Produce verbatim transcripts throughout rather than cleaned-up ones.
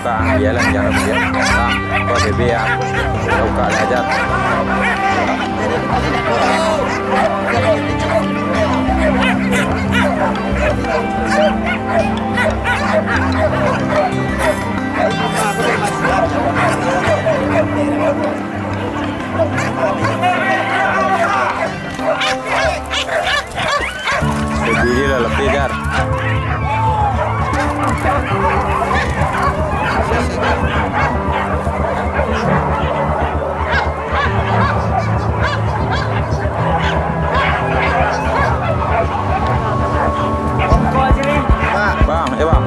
Bang, iyalah, jangan dia. Bang, kau bebe ya. Kau kak lah, Jar. Berdiri lah, lapeh, Jar. Bang, eh, Bang.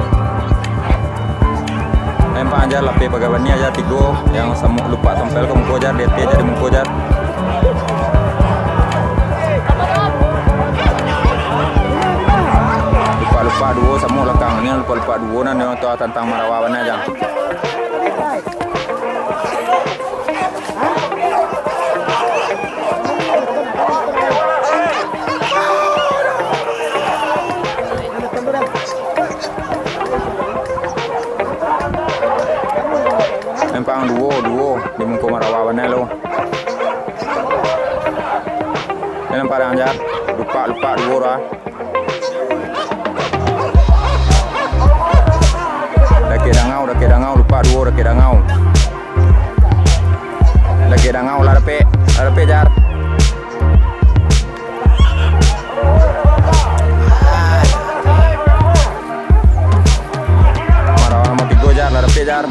Nampak, Jar, lapeh pagai bani, Jar, tigo, yang samo lupak tampel ka muko, Jar, di ateh, Jar, di muko, Jar. Lupak-lupak duo samo lakang, ini lupak-lupak duo nan, yang tu tantang marawa bana, Jar. Nampak duo, duo di muko marawa bana lo. Nampak, Jar, lupak-lupak duo lah. Dakek dangau, dakek dangau, lupak duo, dakek dangau. Dakek dangau, lah dapek, lah dapek, Jar. Marawa nomor tigo, Jar, lah dapek, Jar.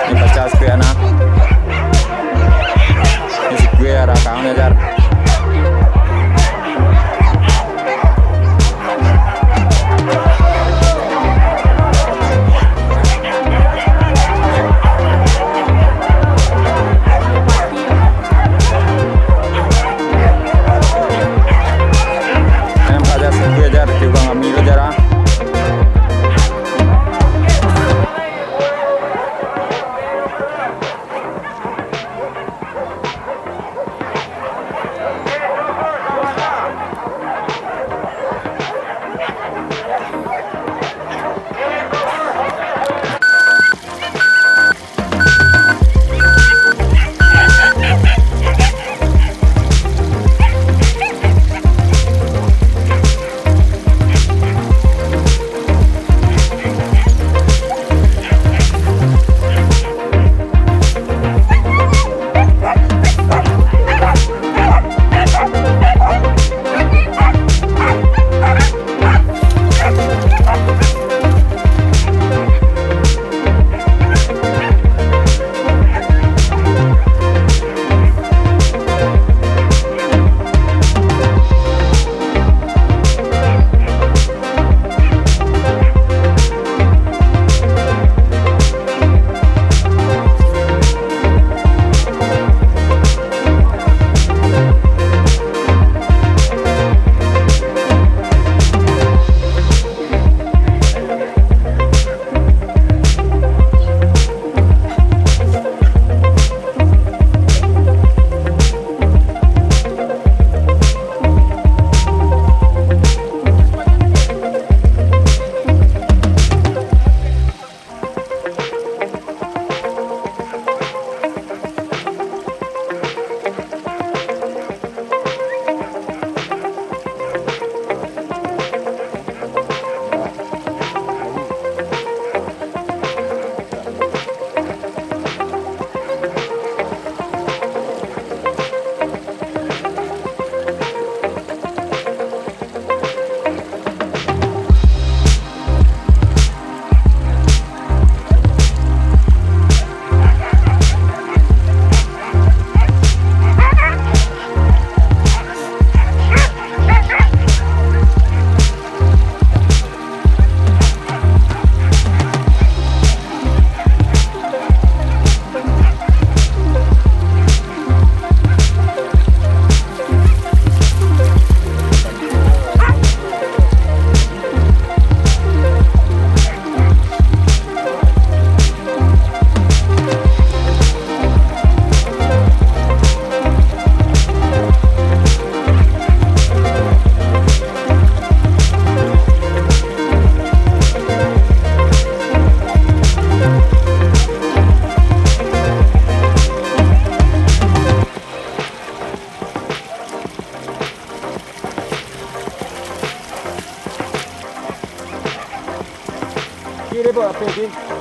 Ini pacah sikui anak. Ini sikui arah kawan, Jar. Nampak, Jar, sikui, Jar, tiukan kami tu, Jar, ah. Oke, Din.